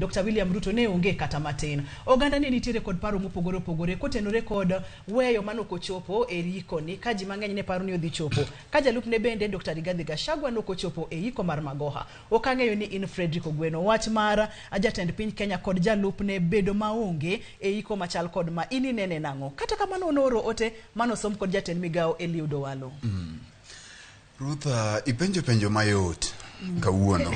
Dr. William Ruto ne onge kata matin. Oganda ne nitiere kod paro mopogore opogore kotenore kod weyo mane ok ochopo e rikoni ka ji mang'eny ne paro ni odhi chopo. Ka jalupne bende Dr. Rigathi Gachagua ne ok ochopo e iko mar Magoha. Ok ang'eyo ni in Fredrick Ogweno, wach mar jatend piny Kenya kod jalupne bedo maonge e iko machal kod ma in inene nang'o? Kata kamano nooro ote mane osom kod jatend migawo Eliud Owalo. Ruth, ipenjo penjo mayot kawuono.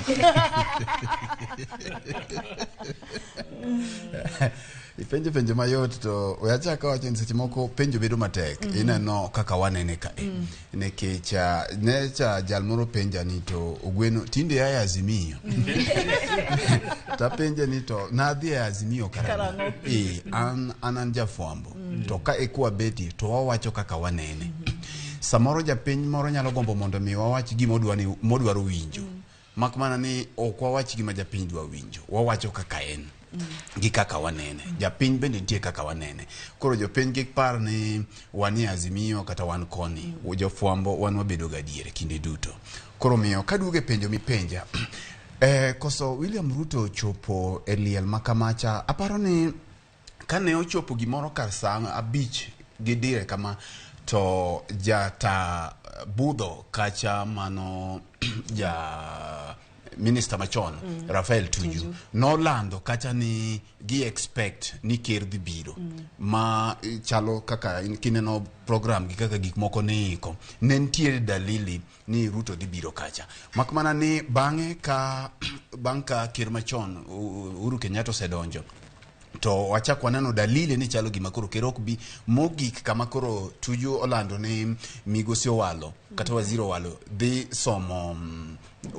Ipenjo penjo mayot to we achak awacho ni seche moko penjo bedo matek. Ineno kaka wanene kae. Nikech ne cha jal moro penja ni to Ogweno tinde aye Azimio. Tapenje ni to nadhi e Azimio karang'o? Eh, an an jafwambo. To ka eka wabetie to wawacho kaka wanene. Samoro japiny moro nyalo gombo mondo mi wawach gima modwaro winjo. Mak mana ni ok wawach gima japiny dwa winjo. Wawacho kaka en gi kaka wanene. Japiny bende nitie kaka wanene. Koro jopiny kik par ni wanie Azimio kata wan koni. Jofwambo wan wabedo gadier kinde duto. Koro miyo kaduogo e penjo mipenja, koso William Ruto chopo e liel ma kamacha, aparo ni kane ochopo gimoro kar saa 5 gi dire kama, to jata budho kacha mano ja minister machon Rafael Tuju nolando kacha ni gi expect ni ker dhi biro ma chalo kaka kineno program gi kaka gik moko ne iko, ne nitiere dalili ni Ruto dhi biro kacha. Mak mana ni bang'e ka bang' ka ker machon Uhuru Kenyatta osedonjo, to wachak waneno dalili ni chalo gima koro ker ok bi. Mogik kama koro Tuju olando ni migosi Owalo kata waziri Owalo dhi somo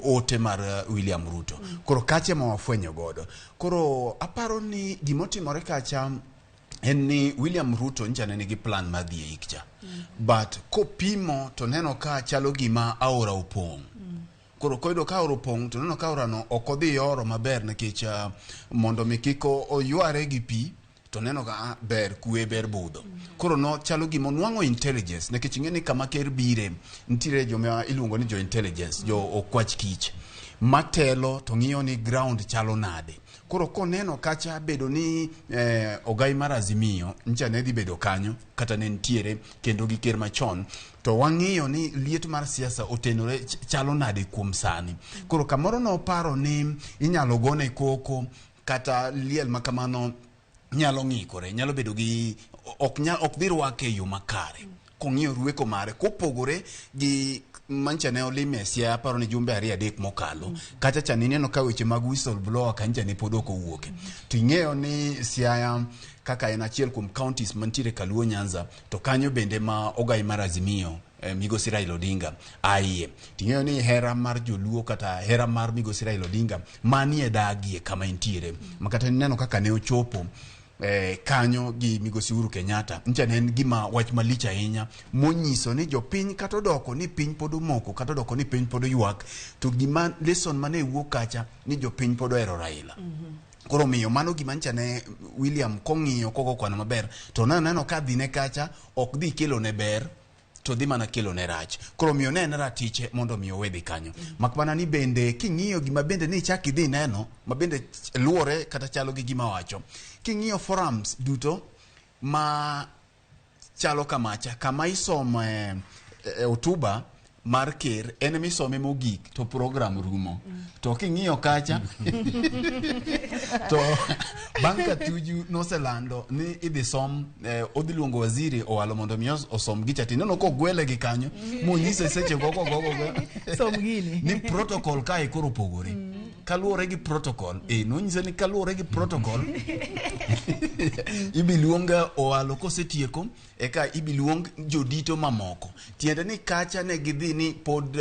ote mar William Ruto. Koro kacha ema wafwenyo godo. Koro aparo ni gimotimore kacha en ni William Ruto ncha ne nigi plan mar dhi e ik cha. But kopimo to neno ka chalo gima aora opong'. Koro koyudo ka aora opong' to neno ka aorano ok odhi yoro maber nikech mondo mi kik oyware gi pi, to neno ka ber kwe ber budho. Koro no chalo gima onwang'o intelligence nikech ing'e ni kama ker bire nitiere joma iluongo ni jo intelligence, jo okwach kich matelo to ng'iyo ni ground chalo nade. Koro koneno kacha bedo ni ogai mar Azimio ncha ne dhi bedo kanyo kata ne nitiere kendo gi ker machon, to wang'iyo ni liet mar siasa otenore chalo nade kuom sani. Koro kamoro noparo ni inyalo gone koko kata liel ma kamano nyalo ng'ikore, nyalo bedo gi ok nyal, ok dhi rwake e yo makare. Kong'iyo rweko mare kopogore gi mancha ne olime Siaya, aparo ni jumbe 2-3 mokalo, kacha cha nineno ka weche mag whistleblower kancha ne pod ok owuoke. To ing'eyo ni Siaya kaka en achiel kuom counties mantiere Kaluo Nyanza, to kanyo bende ma ogai mar Azimio migosi Raila Odinga aiye. Ting'eyo ni hera mar joluo kata hera mar migosi Raila Odinga manie dagie kama entiere. Makata ineno kaka ne ochopo kanyo gi migosi Uhuru Kenyatta, ncha ne en gima wach malich ahinya monyiso ni jopiny kata odoko ni piny pod omoko kata odoko ni piny pod oywak, to gima lesson mane wuok kacha ni jopiny pod ohero Raila. Koro miyo mano gima ncha ne William kong'iyo kogo kwano maber to ne neno ka dhine kacha ok dhi kelo ne ber to dhi mana kelo ne rach. Koro miyo ne en ratiche mondo mi owe dhi kanyo. Mak mana ni bende king'iyo gima bende ni ichak idhi neno ma bende luwore kata chalo gi gima wacho. King'iyo forums duto ma chalo kamacha kama isome hotuba mar ker en misome mogik to program rumo. To king'iyo kacha to bang' ka Tuju noselando ni idhi som odhi luongo waziri Owalo mondo mi osom gicha, tineno kogwele gi kanyo monyise seche go go go go Som gini. ni protocol kae koro opogore. Kaluwore gi protocol, nonyise ni kaluwore gi protocol ibi luong Owalo kosetieko eka ibi luong jodito mamoko. Tiende ni kacha ne gidhi ni pod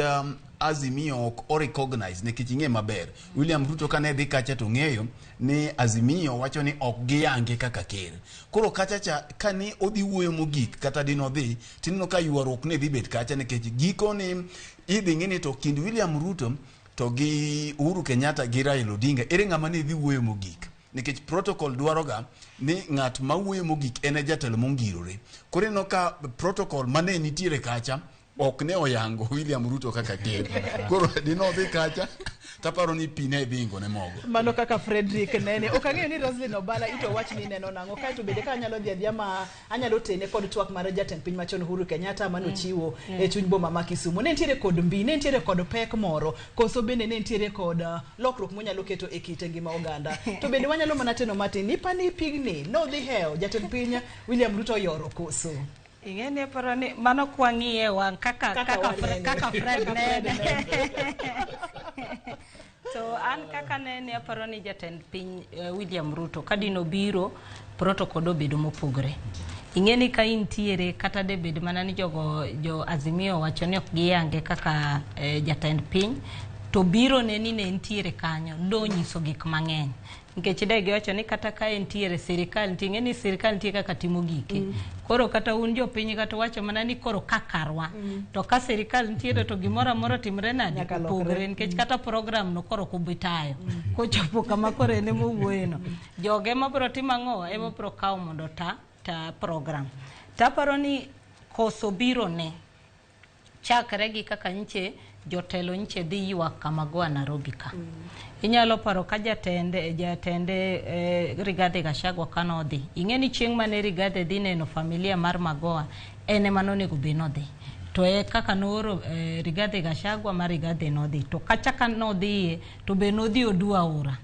Azimio ok o recognize nikech ing'e maber William Ruto kane dhi kacha to ng'eyo ni Azimio wacho ni ok giyange kaka ker. Koro kacha cha kane odhi wuoyo mogik kata dinodhi tineno ka ywaruok ne dhi bet kacha nikech giko ni idhi ng'i ni to kind William Ruto to gi Uhuru Kenyatta gi Raila Odinga ere ng'ama ne dhi wuoyo mogik. Nikech protocol dwaroga ni ng'at ma wuoyo mogik en e jatelo mongirore. Koro ineno ka protocol mane nitiere kacha ok ne oyango William Ruto kaka ker. Koro dinodhi kacha Taparo ni pi ne dhi ingo ne mogo. Mano kaka Frederick nene. Ok ang'eyo ni Roslyn Obala ito wach ni neno nang'o. Kaeto bende ka anyalo dhi adhiya ma anyalo tene kod twak mar jatend piny machon Uhuru Kenyatta manochiwo e chuny boma ma Kisumu. Ne nitiere kod mbi, ne nitiere kod pek moro, koso bende ne nitiere kod lokruok monyalo keto e kit ngima oganda. To bende wanyalo mana teno matin ni pani pigni nodhi hewo jatend piny William Ruto yoro koso. Ing'e ni aparo ni mano kwang'iye wang' kaka Kaka kaka, wanene. kaka Fred Kaka Fred nene. To an kaka nene aparo ni jatend piny William Ruto kadino biro protocol obedo mopogore. Ing'e ni ka intiere kata de bed mana ni jogo jo Azimio wacho ni ok giyange kaka jatend piny to biro ne ni ne ntiere kanyo donyiso gik mang'eny. Nikech de giwacho ni kata ka entiere sirikal nitie, ing'e ni sirikal nitie kaka timo gike. Koro kata un jopiny kata wacho mana ni koro ka karwa. To ka sirikal nitiere to gimoro amora timre nade Nyaka lokre. opogre nikech kata program no koro ok obi tayo. Kochopo kama koro en ema owuoye no. Joge ema biro timo ang'o? Ema biro kawo mondo ta program. Taparo ni koso biro ne chakre gi kaka nche jotelo nche dhi ywak kama goa Nairobi ka. Inyalo paro ka jatende Rigathi Gachagua kanodhi. Ing'e ni chieng' mane Rigathi dhi neno familia mar Magoha, en ema nonego bed nodhi. To e kaka nooro Rigathi Gachagua ma Rigathi nodhi. To kacha ka nodhiye to be nodhi odu aora.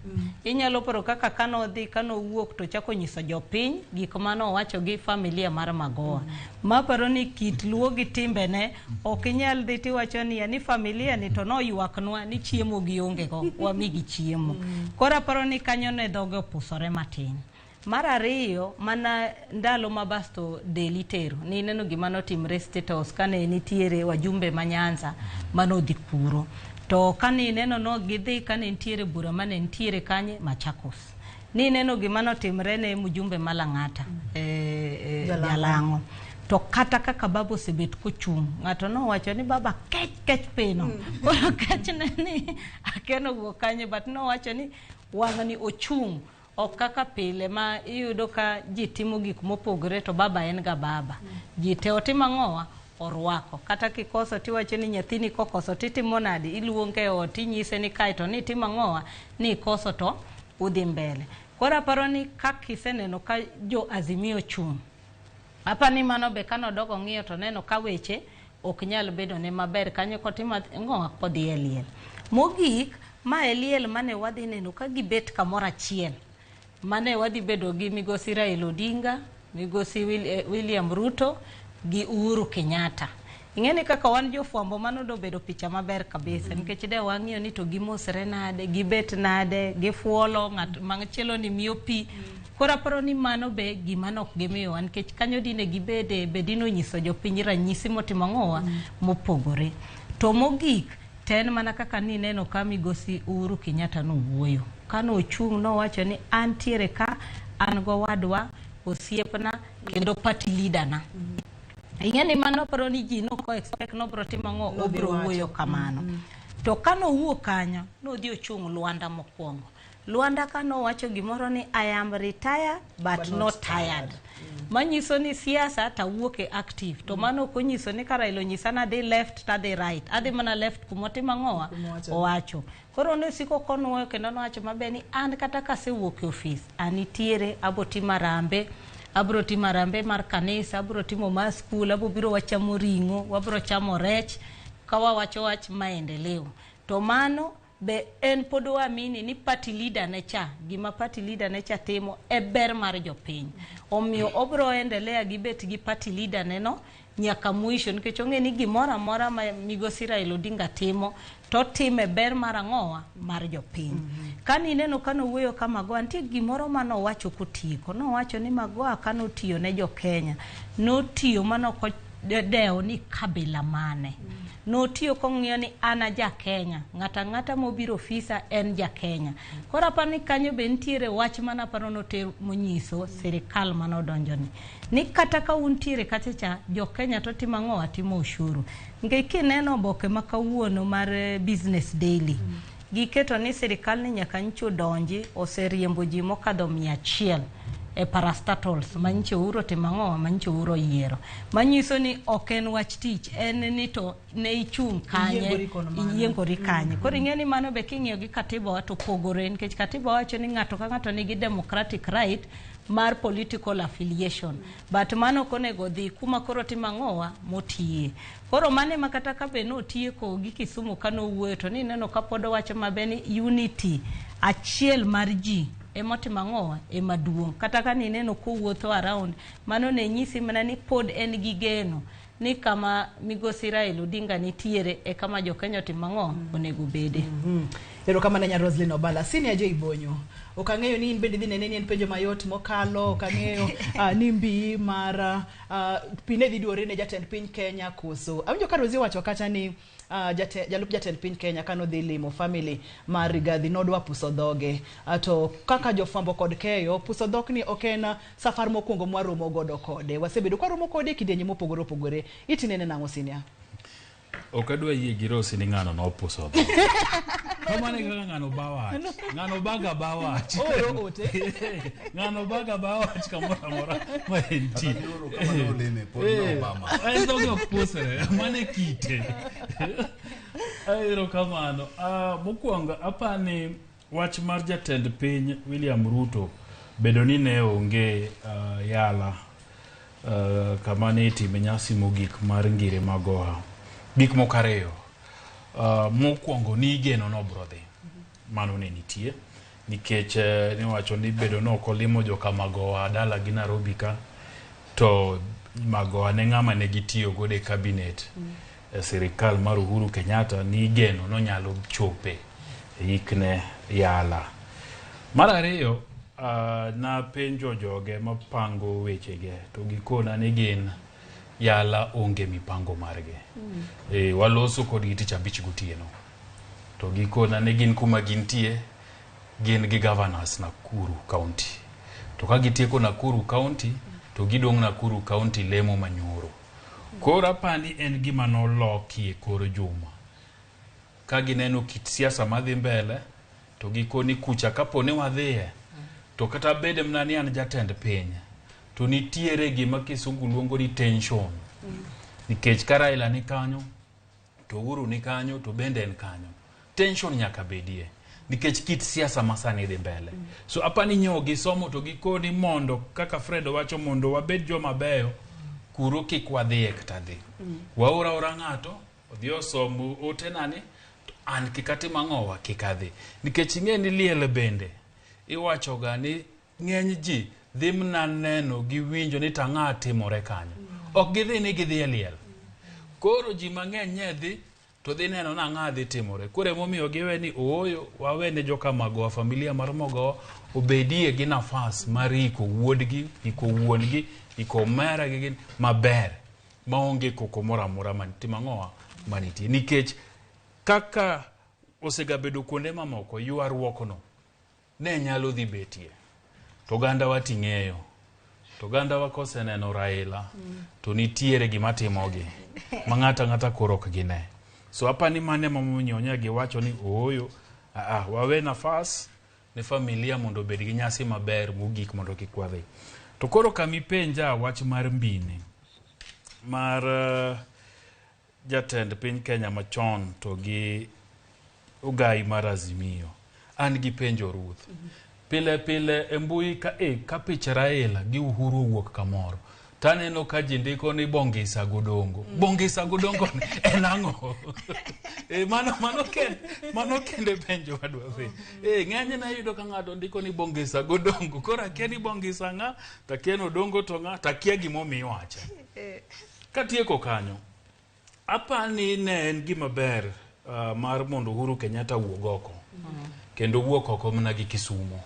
Inyalo paro kaka kanodhi kanowuok to chako nyiso jopiny gik mane owacho gi familia mar Magoha. Maparo ni kit luo gi timbene ok inyal dhi tiwacho niya ni familia ni to noywaknwa ni chiemo gionge go wamigi chiemo. Koro aparo ni kanyo ne dhoge opusore matin. Mar ariyo, mana ndalo ma basto del itero, nineno gima notimre State House kane nitiere wajumbe ma Nyanza manodhi kuro. To kane ineno no gidhi kane nitiere bura mane nitiere kanye Machakos. Nineno gima notimre ne mjumbe ma Lang'ata, Jalang'o. To kata kaka baba osebet kochung', ng'ato nowacho ni baba kech kech pino. Koro kech ne ni akeno wuok kanye, but nowacho ni wang'ni ochung'. Ok kaka pile ma iyudo ka ji timo gik mopogore to baba en ga baba. Ji te otimo ang'owa? Orwako. Kata kikoso tiwacho ni nyathini kokoso titimo nade? Iluonge e ot tinyise ni kae to nitimo ang'owa? Ni ikoso to udhi mbele. Koro aparo ni kaka iseneno ka jo Azimio chung'. Apa ni mano be kanodogo ng'iyo to neno ka weche ok nyal bedo ne maber kanyo kotimo ang'owa kodhi e liel. Mogik, ma e liel mane wadhi neno ka gibet kamoro achiel. Mane wadhi bedo gi migosi Raila Odinga, migosi William Ruto gi Uhuru Kenyatta. Ing'e ni kaka wan jofwambo mano dobedo picha maber kabisa nikech de wang'iyo ni to gimosre nade, gibet nade, gifuolo ng'at machielo ni miyo pi. Koro aparo ni mano be gima nok gimiyowa nikech kanyo dine gibede be dine onyiso jopiny ranyisi motimo ang'owa mopogore. To mogik to en mana kaka nineno ka migosi Uhuru Kenyatta nowuoyo. Kanochung' nowacho ni antiere ka an gowadwa, osiepna kendo party leader na. Ing'e ni mano aparo ni ji noko expect nobro timo ang'o obro wuoyo kamano. To kanowuok kanyo nodhi ochung' Luanda mokwongo. Luanda kanowacho gimoro ni I am retired but not tired. Manyiso ni siasa tawuok e active. To mano ok onyiso ni ka Raila onyisa ni adhi left tadhi right. Adhi mana left kumotimo ang'owa owacho. Koro nosiko konuoyo kendo nowacho maber ni an kata kasewuok e ofis anitiere abo timo arambe abro timo arambe mar kanisa abro timo mar skul abro biro wachamo ring'o wabro chamo rech ka wawacho wach maendeleo. To mano be en pod waamini ni party leader ne cha gima party leader ne cha timo e ber mar jopiny. Omiyo obro endelea gi bet gi party leader ne no nyaka mwisho nikech ong'e ni gimoro amora ma migosi Raila Odinga timo to otime ber mar ang'owa mar jopiny. Kanineno kanowuoyo ka Magoha nitie gimoro manowacho kotieko nowacho ni Magoha kanotiyo ne jokenya notiyo manok odewo ni kabila mane. Notiyo kong'iyo ni an a ja Kenya, ng'ato ang'ata mobiro ofisa en ja Kenya. Koro aparo ni kanyo be nitiere wach mana aparo noter monyiso sirikal manodonjone. Ni kata ka untiere kacha cha, jo Kenya to timo ang'o? Timo ushuru. Nikech kineno oboke ma kawuono mar Business Daily, giketo ni sirikal ni nyaka nyocha odonji oseriembo ji mokadho 100. e parastatals manyicho Uhuru otimo ang'o, manyicho Uhuru oyiero. Manyiso ni ok en wach tich, en ni to ne ichung' kanye, Iyiengori kono mano. iyiengori kanye. Koro ing'e ni mano be king'iyo gi katiba wa to pogore nikech katiba wacho ni ng'ato ka ng'ato nigi democratic right mar political affiliation. But mano ok onego dhi kuma koro timo ang'owa motiye. Koro mano ema kata ka be notieko gi Kisumu kanowuoyo to nineno ka pod owacho maber ni unity achiel mar ji emotimo ang'owa ema duong'. Kata ka nineno kowuotho around, mano ne nyisi mana ni pod en gi geno ni kama migosi Raila Odinga nitiere e kama jokenya otimo ang'o onego bede. Erokamano nya Roslyn Obala. Senior J Bonyo. Ok ang'eyo ni in bende idhi nene ni en penjo mayot mokalo, ok ang'eyo ni mbi mar pi ne dhi duore ne jatend piny Kenya koso. Awinjo ka Rosie owacho kacha ni jalup jatend piny Kenya kanodhi limo family mar Rigathi nodwa puso dhoge. To kaka jofwambo kod keyo, puso dhok ni ok en safar mokwongo mwaromo godo kode. Wasebedo kwaromo kode e kidienje mopogore opogore. Itinene nang'o Senior? Ok adwa yie gi Rosi ni ng'ano nopuso dhok. Kamano e kaka ng'ano ba wach. Ng'ano baga ba wach. Ooro ote. Ng'ano baga ba wach kamoro amora ma entie. Kata nyoro kama nolime, pod ne Obama. En dhoge ok pusre, mano e kite. Erokamano. Mokwongo apani wach mar jatend piny William Ruto bedo ni ne onge Yala kama ne itime nyasi mogik mar Ngire Magoha. Gik moko ariyo. Mokwongo ni igeno nobro dhi. Mano ne nitie. Nikech niwacho ni bedo ni ok olimo joka Magoha dala gi Nairobi ka, to Magoha ne ng'ama ne gitiyo godo e cabinet e sirikal mar Uhuru Kenyatta, ni igeno nonyalo chope e ikne Yala. Mar ariyo, napenjo joge mapango wechege to gikona ni gin Yala onge mipango margi. Waloso kodgi tich abich gotieno. To gikona ni gin kuma gintie, gin gi governors Nakuru County. To ka gitieko Nakuru County, to gidong' Nakuru County lemo manyoro. Koro apani en gima noloki e kor juma. Ka gineno kit siasa madhi mbele, to gikoni kucha kapo ni wadhiye, to kata bed mana ni an jatend piny, to nitiere gima kisungu luongo ni tension. Nikech ka Raila ni kanyo, to Uhuru ni kanyo, to bende en kanyo. Tension nyaka bedie. Nikech kit siasa masani dhi mbele. So apani nyo gisomo to gikoni mondo, kaka Fred wacho, mondo wabed joma beyo, kuro kik wadhiye kata dhi. Waora ora ng'ato, odhi osom ote nani, to an kik atim ang'owa, kik adhi. Nikech ing'e ni liel bende, iwachoga ni ng'eny ji dhi mana neno gi winjo ni tang'a timore kanyo. Ok gidhi ni gidhi e liel. Koro ji mang'eny nye dhi, to dhi neno ni ang'a dhi timore. Koro emomiyo giwe ni ooyo, wawe ne joka Magoha, familia mar Magoha, obedie gi nafas mar iko wuodgi, iko wuon-gi, iko omera gi gin maber, maonge koko moro amora timo ang'owa manitie. Nikech kaka osegabedo kuonde mamoko, ywaruok no ne nyalo dhi betie. To ogandawa ting'eyo. To ogandawa koseneno Raila, to nitiere gima timogi, ma ng'ato ang'ata koro ok gine. So apani mano emomiyo ne giwacho ni ooyo, wawe nafas ne familia mondo obed gi nyasi maber mogik mondo kik wadhi. To koro kamipenja wach mar mbini, mar jatend piny Kenya machon to gi ogai mar Azimio, an gi penjo Ruth. Pile pile e mbui ka picha Raila gi Uhuru owuok kamoro, taneno ka ji ndiko ni Bongisa Godongo. Bongisa Godongo ni en ang'o? Mano kende penjo madwa penjo. Ng'enyne iyudo ka ng'ato ndiko ni Bongisa Godongo. Koro akia ni Bongisa ng'a, to akia ni Odongo to ng'a, to akia gimomiyo iwache. Katieko kanyo, apani ne en gima ber mar mondo Uhuru Kenyatta wuog oko. Kendo wuok oko mana gi Kisumu.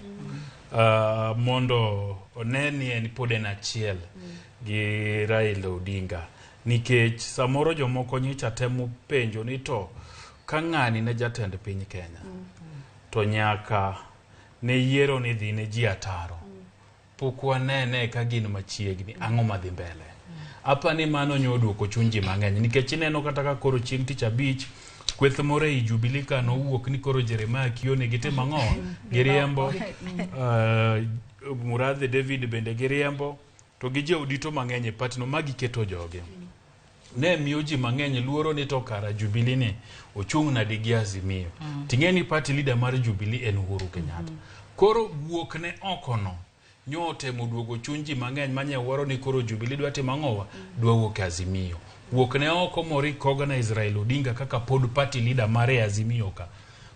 Mondo one ni en pod en achiel gi Raila Odinga. Nikech samoro jomoko nyocha temo penjo ni to ka ng'ani ne jatend piny Kenya, to nyaka ne yiero ni dhi ne ji ataro. Pok wanene ka gin machiegni, ang'o madhi mbele? Apani mano nyo oduoko chuny ji mang'eny, nikech ineno kata ka koro chieng' tich abich, kweth moro ei Jubilee ka nowuok ni koro Jeremiah Kioni gitimo ang'o? Giriembo Murathe David bende giriembo, to gi joodito mang'eny e party no ma giketo jogi. Ne miyo ji mang'eny luoro ni to kara Jubilee ni ochung' nadi gi Azimio. Ting'e ni party leader mar Jubilee en Uhuru Kenyatta. Koro wuok ne oko no nyo otemo duogo chuny ji mang'eny manye wuoro ni koro Jubilee dwa timo ang'owa dwa wuok e Azimio. Wuok ne oko mo recognize Raila Odinga kaka pod party leader mare e Azimio ka.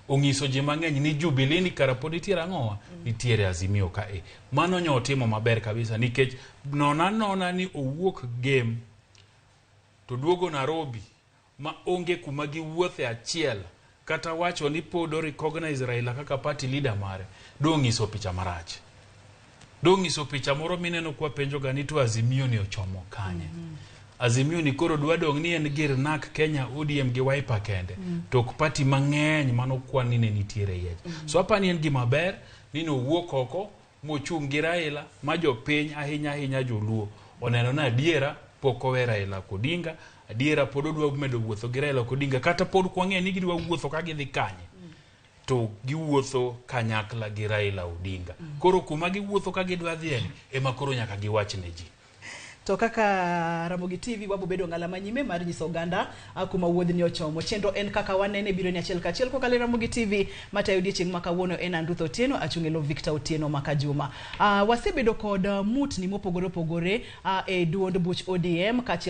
Onyiso ji mang'eny ni Jubilee ni kara pod nitiere ang'owa nitiere Azimio ka e. Mano nyo otimo maber kabisa nikech nona nona ni owuok game to duogo Nairobi ma onge kuma giwuothe achiel kata wacho ni pod o recognize Raila kaka party leader mare dong'iso picha marach. Dong'iso picha moro mineno kwa penjo ga ni to Azimio ni ochomo kanye. Azimio ni koro dwa dong' ni en gir NARC Kenya ODM gi Wiper kende to ok party mang'eny manokwan ni ne nitiere iye. So apani en gima ber ni nowuok oko mochung' gi Raila ma jopiny ahinya ahinya joluo oneno ni adiera pok owe Raila Odinga, adiera pod odwa medo wuotho gi Raila Odinga kata pod kwang'eyo ni gidwa wuotho ka gidhi kanye to giwuotho kanyakla gi Raila Odinga. Koro kuma giwuotho ka gidwa dhiye ni ema koro nyaka giwach ne ji. To kaka Ramogi TV wabo bedo ng'ala manyime mar nyiso oganda kuma wuodhni ochomo. Chenro en kaka wanene biro ni achiel kachiel kokalo e Ramogi TV matayo odiechieng' ma kawuono en an Ruth Otieno achung' e lo Victor Otieno Makajuma. Wasebedo kod mutni mopogore opogore e duond buch ODM kaachiel